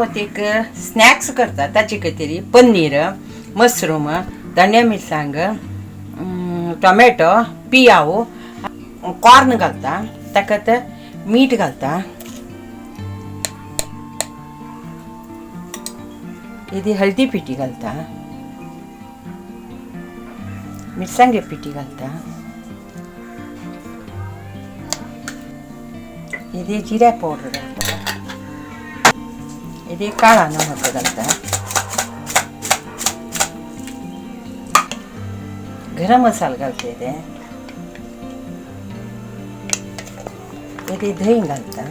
हांव एक स्नॅक्स करता ताचे खातीर पनीर, मशरूम, धन्या मिरसांग, टोमॅटो, पियाव, कॉर्न घालता, ताका मीठ घालता, इदी हळदी पिठी घालता, मिरसांगे पिठी घालता, इदी जिऱ्या पावडर घालता, इदी काळा नमक घालता, गरम मसाला घालते ते, इदी दही घालता,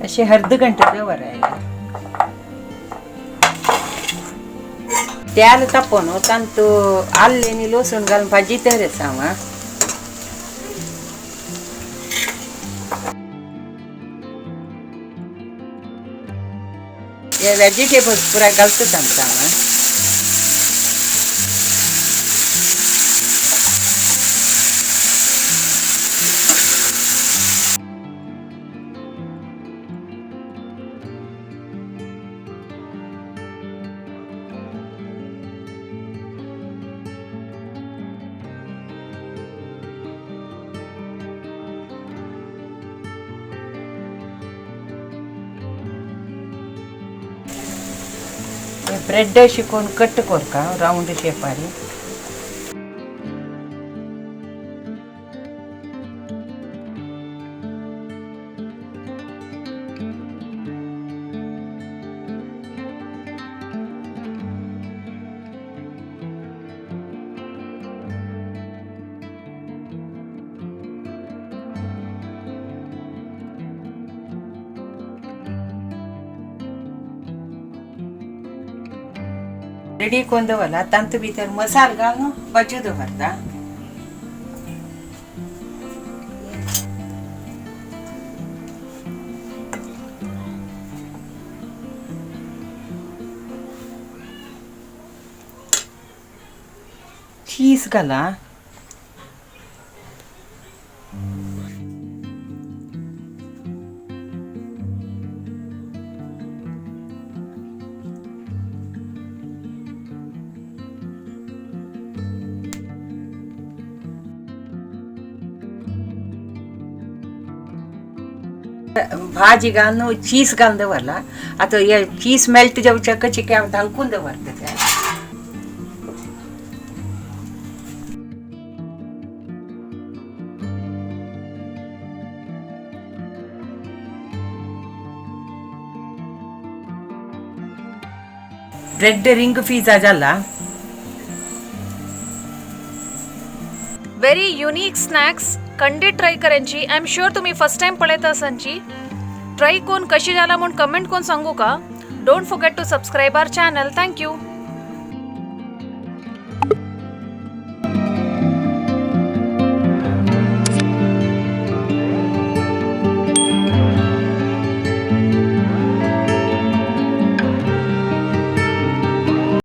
अशें अर्द घंटे दवराय. तेल तापोवन तांतू आल्लें आनी लसूण घालून भाजी तयार आसा. हांव हे वेजिटेबल्स पुराय घालता तांकां. हांव ब्रेड शिकोवन कट करता रावंड शेपारी. रेडी करून दवरला तांतू भितर मसाल घालून बाजू दवरता. चीज घाला, भाजी घालून चीज घालून दवरला. आतां हे चीज मेल्ट जावच्या कशी काय हांव धांकून दवरता ते. ब्रेड रिंग पिझ्झा जाला. व्हेरी युनीक स्नॅक्स खंडीत ट्राय करायची. I am sure तुम्ही फर्स्ट टाइम पळयता आसांची. ट्राय कोण कशी जाला म्हूण कमेंट कोण सांगू का. Don't forget to subscribe our channel. Thank you.